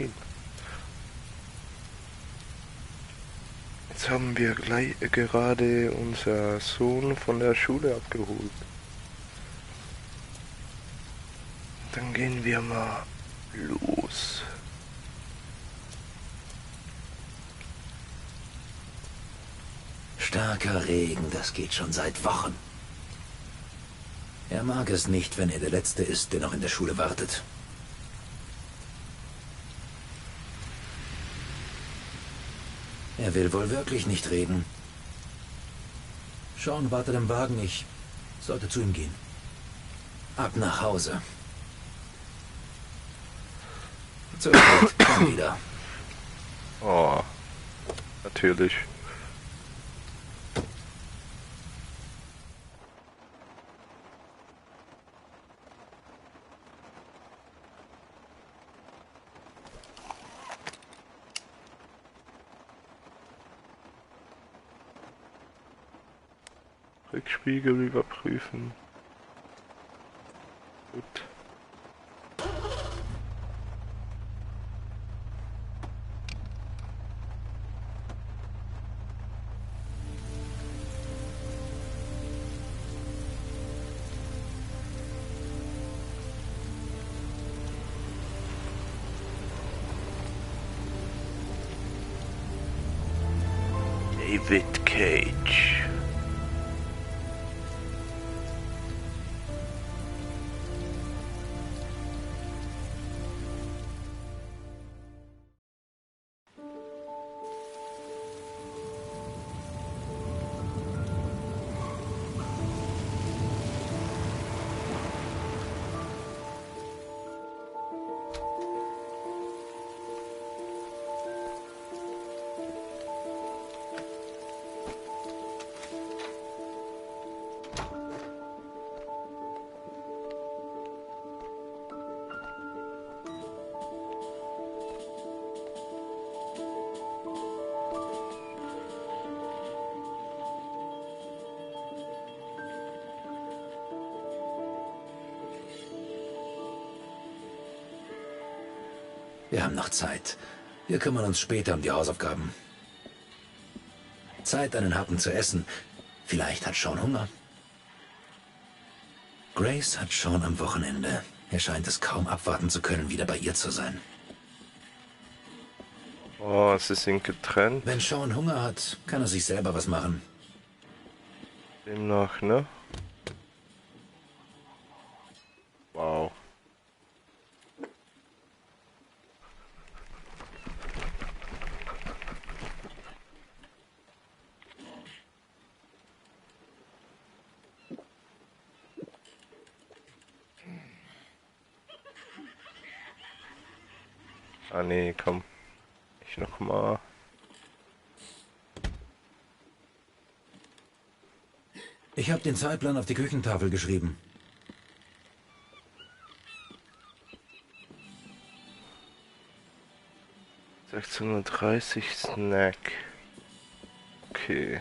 rein. Jetzt haben wir gleich gerade unser Sohn von der Schule abgeholt. Dann gehen wir mal los. Starker Regen, das geht schon seit Wochen. Er mag es nicht, wenn er der Letzte ist, der noch in der Schule wartet. Er will wohl wirklich nicht reden. Sean wartet im Wagen, ich sollte zu ihm gehen. Ab nach Hause. Zur Zeit, komm wieder. Oh, natürlich. Rückspiegel überprüfen. Gut. David Cage. Wir haben noch Zeit. Wir kümmern uns später um die Hausaufgaben. Zeit, einen Happen zu essen. Vielleicht hat Sean Hunger. Grace hat Sean am Wochenende. Er scheint es kaum abwarten zu können, wieder bei ihr zu sein. Oh, sie sind getrennt. Wenn Sean Hunger hat, kann er sich selber was machen. Demnach, ne? Wow. Ah nee, komm. Ich noch mal. Ich habe den Zeitplan auf die Küchentafel geschrieben. – 16:30 Uhr Snack. Okay.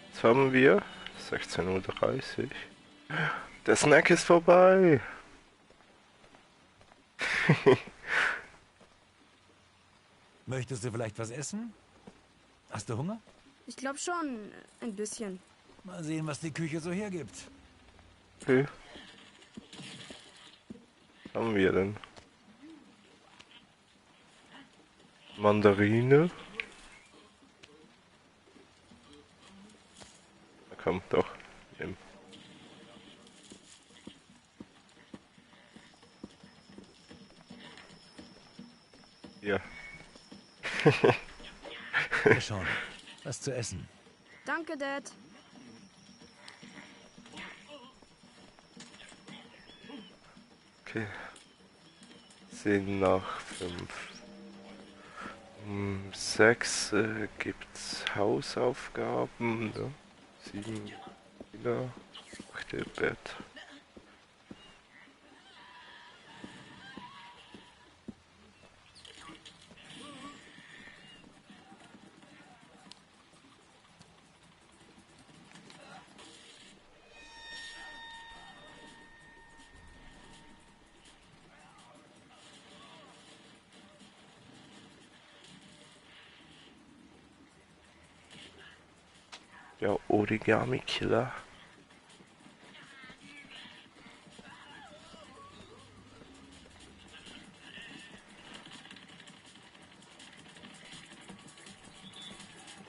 Jetzt haben wir 16:30 Uhr. Der Snack ist vorbei. Möchtest du vielleicht was essen? Hast du Hunger? Ich glaube schon, ein bisschen. Mal sehen, was die Küche so hergibt. Okay. Was haben wir denn? Mandarine. Na komm, doch. Nimm. Hier. Hier schon. Was zu essen. Danke, Dad. Okay. 10 nach 5. Um 6 gibt's Hausaufgaben, ne? 7 wieder. 8 Bett. Der Origami-Killer.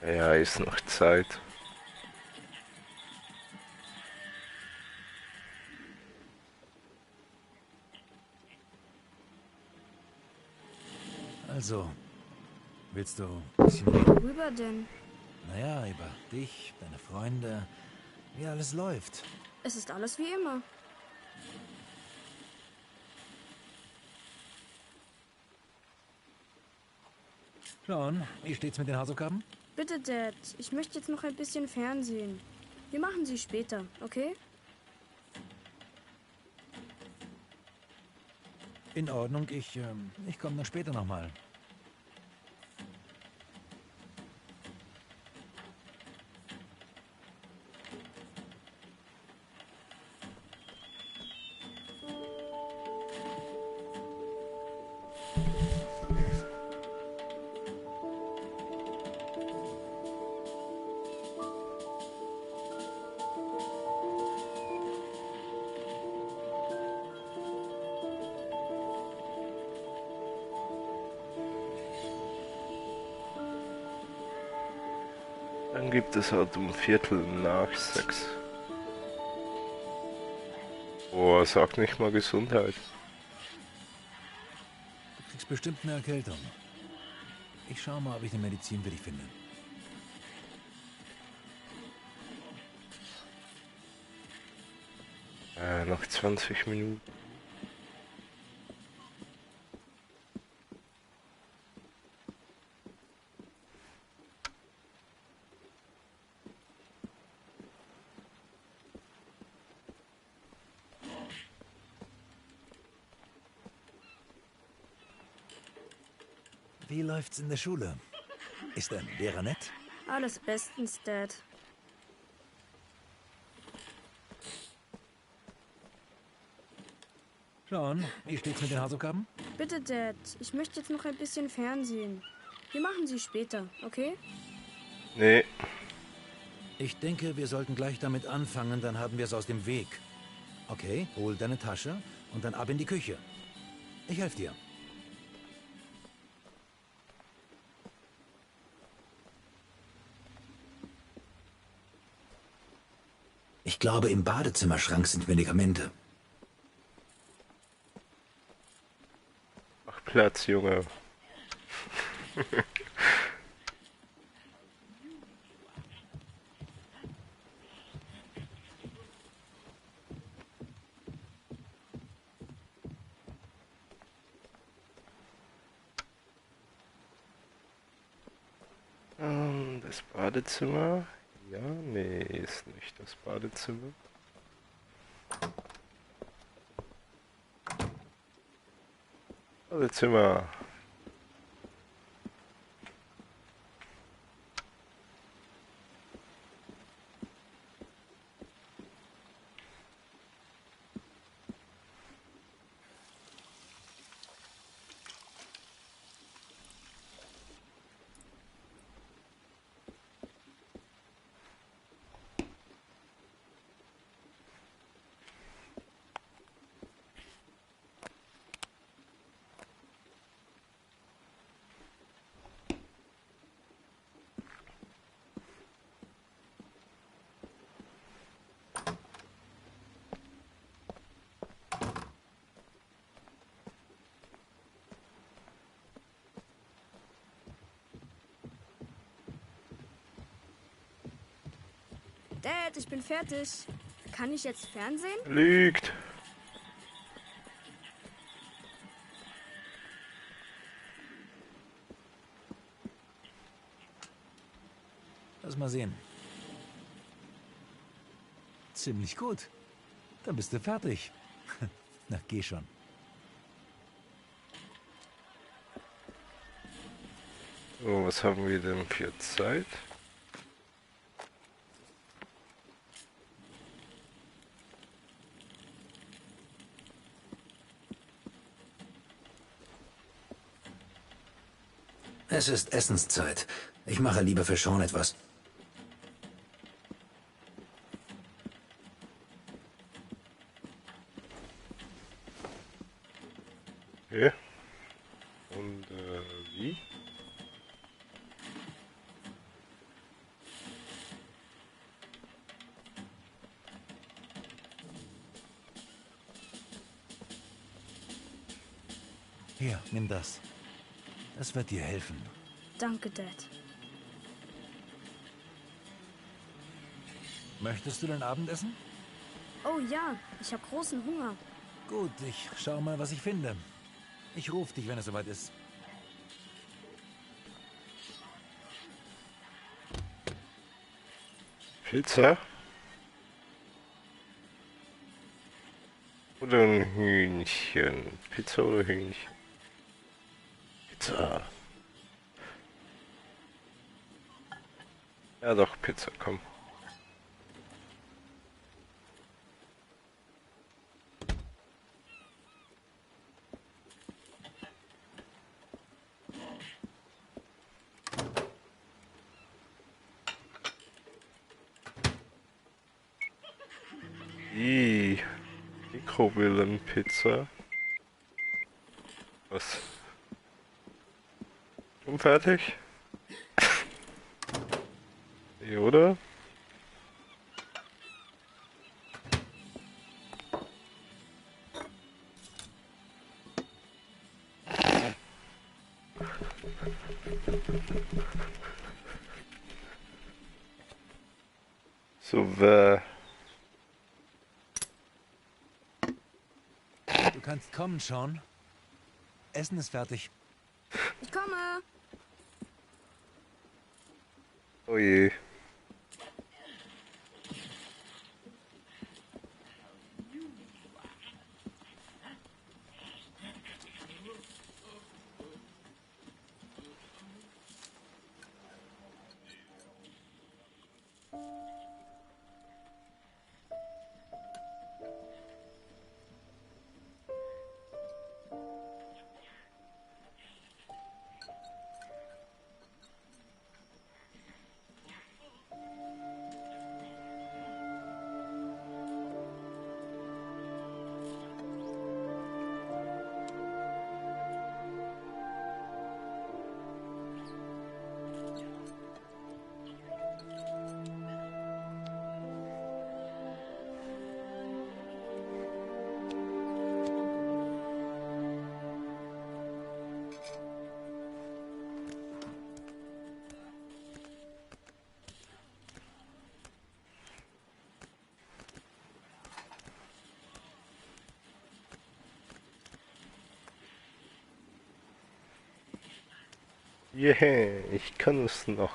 Ja, ist noch Zeit. Also, willst du ein bisschen reden? Worüber denn? Naja, über dich, deine Freunde, wie alles läuft. Es ist alles wie immer. Sean, wie steht's mit den Hausaufgaben? Bitte, Dad, ich möchte jetzt noch ein bisschen Fernsehen. Wir machen sie später, okay? In Ordnung, ich komme dann später nochmal. Dann gibt es halt um Viertel nach 6. Boah, sag nicht mal Gesundheit. Du kriegst bestimmt eine Erkältung. Ich schau mal, ob ich eine Medizin für dich finde. Noch 20 Minuten. Wie läuft's in der Schule? Ist dein Lehrer nett? Alles bestens, Dad. Sean, wie steht's mit den Hausaufgaben? Bitte, Dad, ich möchte jetzt noch ein bisschen Fernsehen. Wir machen sie später, okay? Nee, Ich denke, wir sollten gleich damit anfangen, dann haben wir es aus dem Weg. Okay, hol deine Tasche und dann ab in die Küche. Ich helfe dir. Ich glaube, im Badezimmerschrank sind Medikamente. mach Platz, Junge. Das Badezimmer. Ja, nee, ist nicht das Badezimmer. Badezimmer. Dad, ich bin fertig. Kann ich jetzt Fernsehen? Lügt. Lass mal sehen. Ziemlich gut. Dann bist du fertig. Na, geh schon. So, was haben wir denn für Zeit? Es ist Essenszeit. Ich mache lieber für Sean etwas. Und wie? Hier, nimm das. Das wird dir helfen. Danke, Dad. Möchtest du dein Abendessen? Oh ja, ich habe großen Hunger. Gut, ich schau mal, was ich finde. Ich rufe dich, wenn es soweit ist. Pizza? Oder ein Hühnchen? Pizza oder Hühnchen? Pizza. Ja doch, Pizza, komm. Mikrowellenpizza. Was? Schon fertig? Ja, oder? So, Du kannst kommen, Sean. Essen ist fertig. Ich komme. oh je. Yeah, ich kann es noch.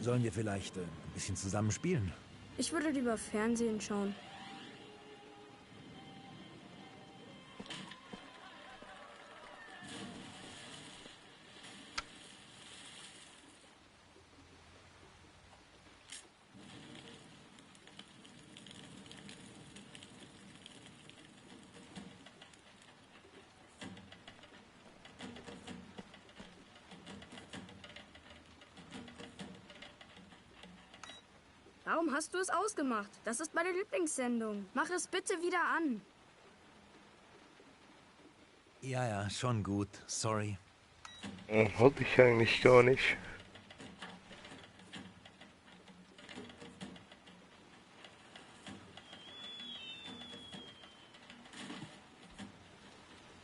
Sollen wir vielleicht ein bisschen zusammen spielen? Ich würde lieber Fernsehen schauen. Warum hast du es ausgemacht? Das ist meine Lieblingssendung. Mach es bitte wieder an. Ja, schon gut. Sorry. Wollte ich eigentlich gar nicht.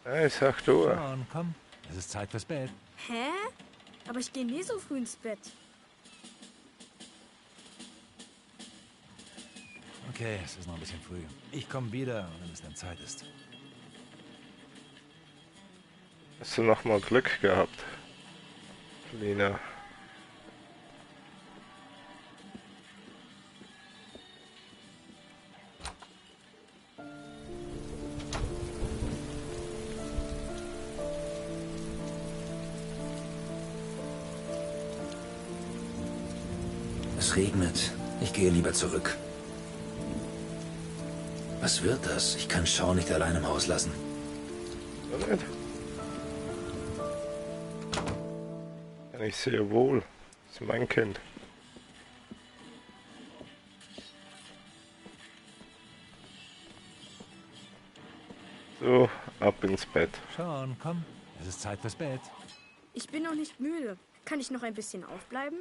Es ist 8 Uhr. Sean, komm. Es ist Zeit fürs Bett. Hä? Aber ich gehe nie so früh ins Bett. Okay, es ist noch ein bisschen früh. Ich komme wieder, wenn es dann Zeit ist. Hast du noch mal Glück gehabt, Lena? Es regnet. Ich gehe lieber zurück. Was wird das? Ich kann Shaw nicht allein im Haus lassen. Oder nicht? Kann ich sehr wohl. Das ist mein Kind. So, ab ins Bett. Sean, komm. Es ist Zeit fürs Bett. Ich bin noch nicht müde. Kann ich noch ein bisschen aufbleiben?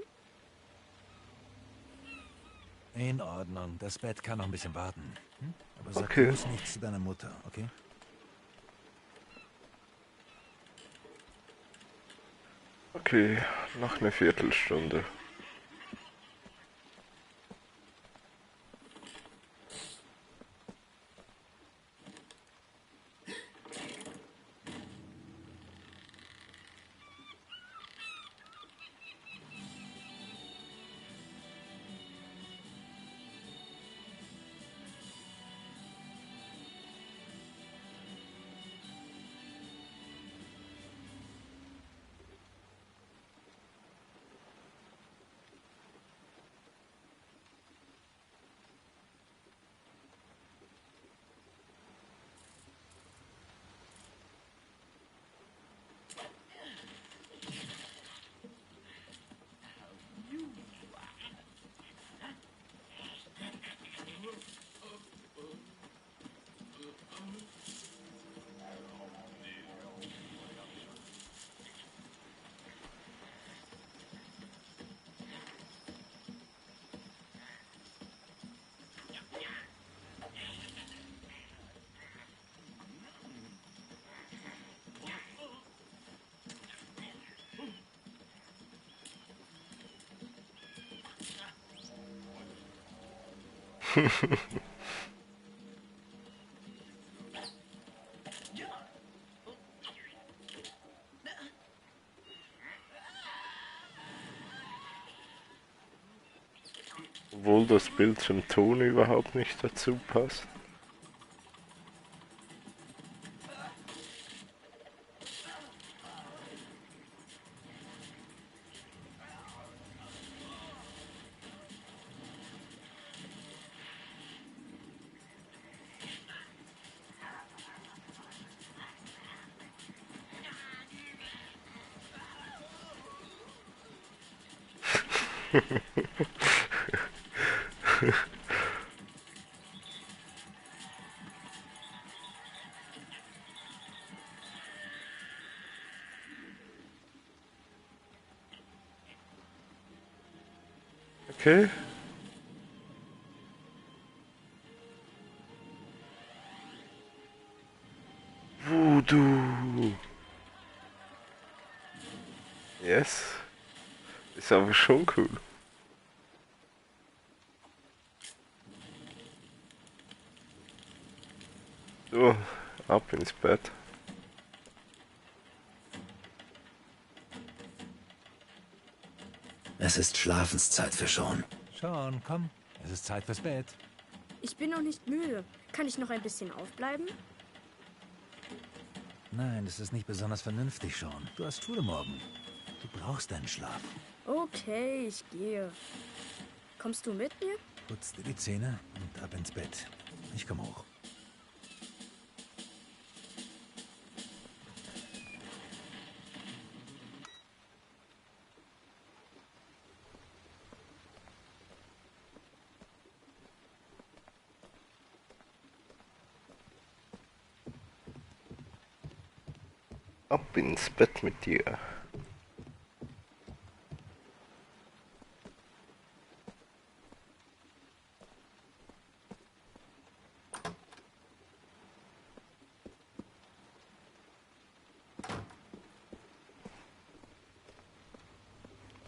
In Ordnung. Das Bett kann noch ein bisschen warten. Hm? Aber sag Okay. bloß nichts zu deiner Mutter, okay? Okay, noch eine Viertelstunde. Obwohl das Bild zum Ton überhaupt nicht dazu passt. Okay. Voodoo. Yes. Ist aber schon cool. So, ab ins Bett. Es ist Schlafenszeit für Sean. Sean, komm. Es ist Zeit fürs Bett. Ich bin noch nicht müde. Kann ich noch ein bisschen aufbleiben? Nein, das ist nicht besonders vernünftig, Sean. Du hast Schule morgen. Du brauchst deinen Schlaf. Okay, ich gehe. Kommst du mit mir? Putz dir die Zähne und ab ins Bett. Ich komm hoch. Ab ins Bett mit dir.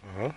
Aha.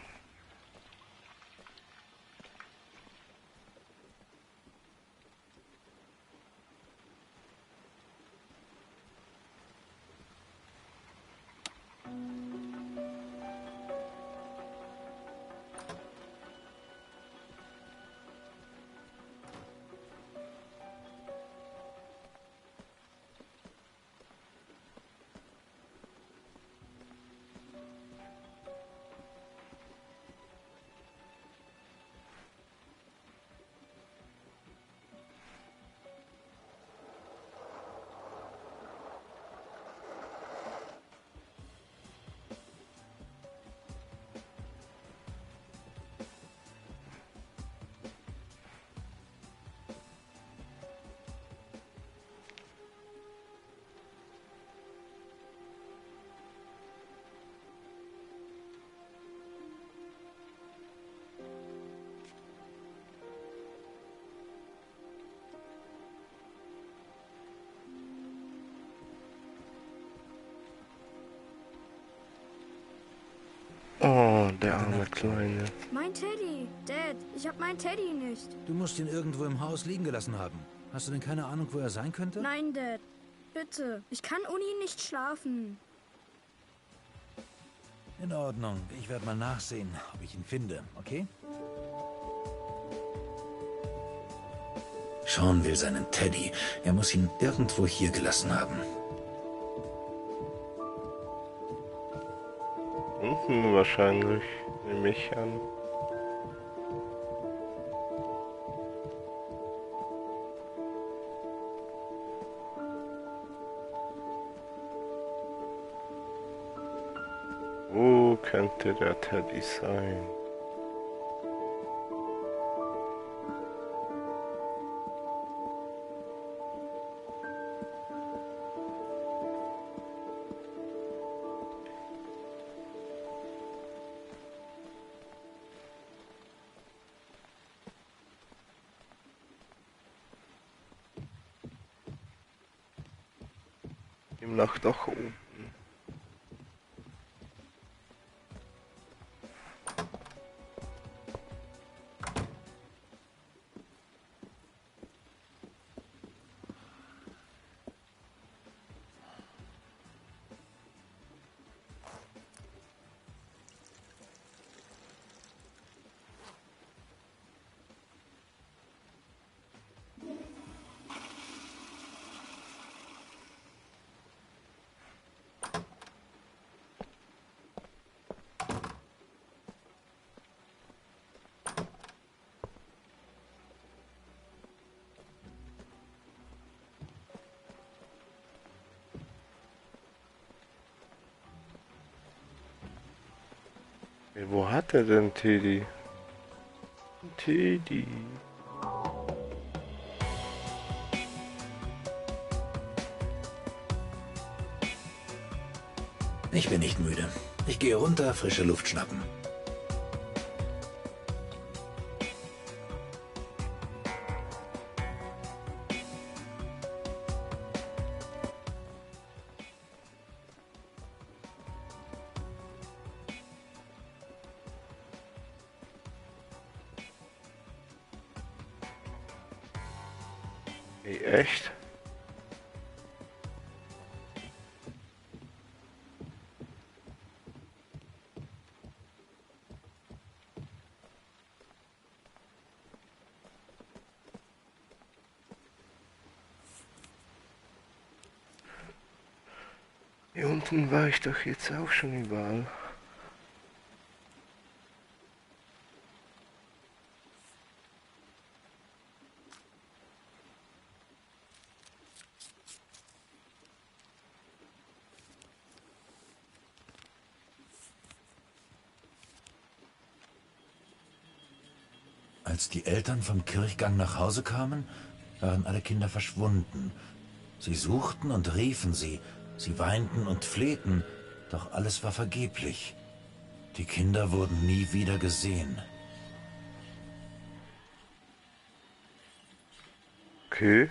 Der arme Nacht. Kleine. Mein Teddy. Dad, ich hab meinen Teddy nicht. Du musst ihn irgendwo im Haus liegen gelassen haben. Hast du denn keine Ahnung, wo er sein könnte? Nein, Dad. Bitte. Ich kann ohne ihn nicht schlafen. In Ordnung. Ich werde mal nachsehen, ob ich ihn finde, okay? Sean will seinen Teddy. Er muss ihn irgendwo hier gelassen haben. Unten wahrscheinlich, nehme ich an. Wo könnte der Teddy sein? Im Nachtdach oben. Hey, wo hat er denn Teddy? Teddy. Ich bin nicht müde. Ich gehe runter, frische Luft schnappen. Hey, echt? Hier unten war ich doch jetzt auch schon überall. Als die Eltern vom Kirchgang nach Hause kamen, waren alle Kinder verschwunden. Sie suchten und riefen sie, sie weinten und flehten, doch alles war vergeblich. Die Kinder wurden nie wieder gesehen. Okay.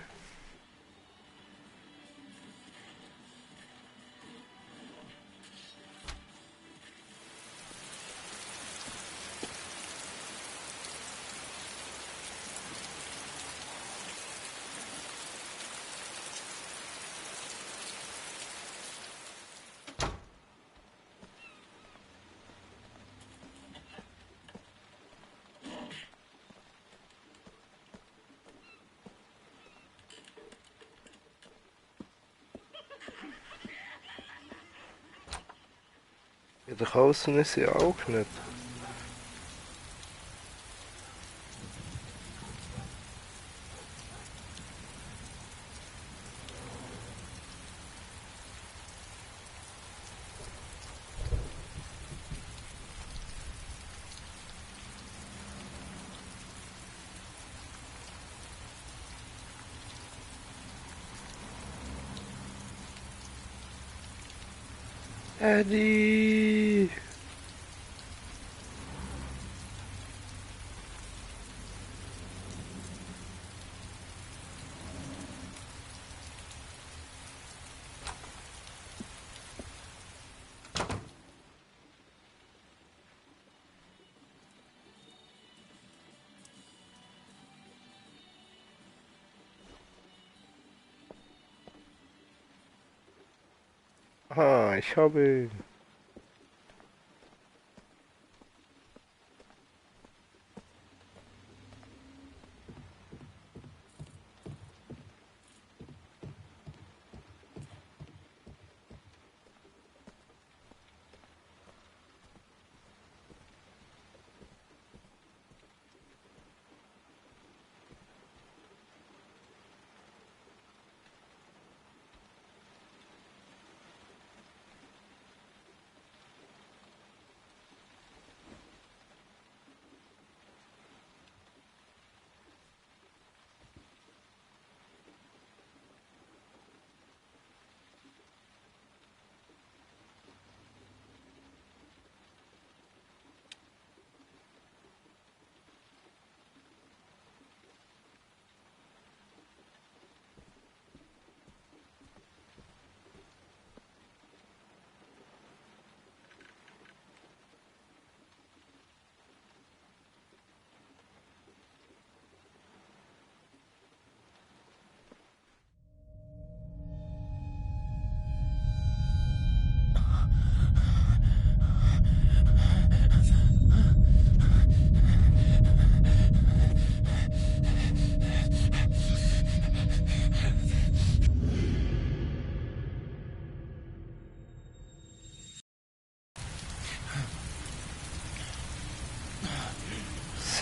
Hier draußen ist sie auch nicht. Eddie! Ah, ich habe...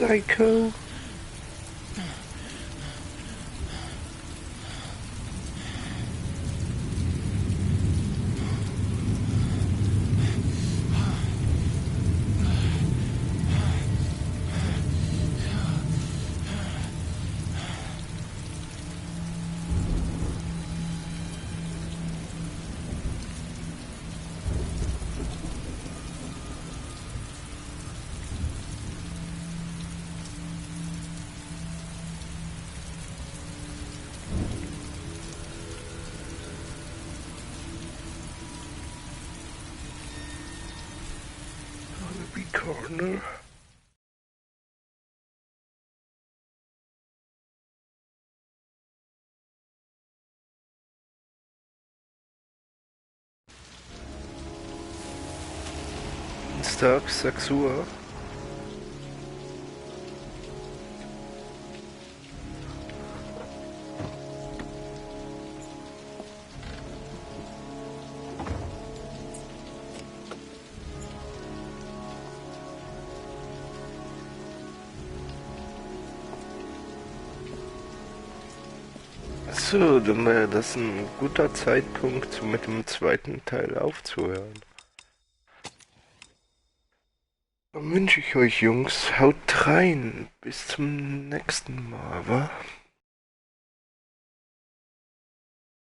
Psycho. Be corner. Dienstag, 6 Uhr. So, dann wäre das ein guter Zeitpunkt, mit dem zweiten Teil aufzuhören. Dann wünsche ich euch Jungs, haut rein, bis zum nächsten Mal, wa?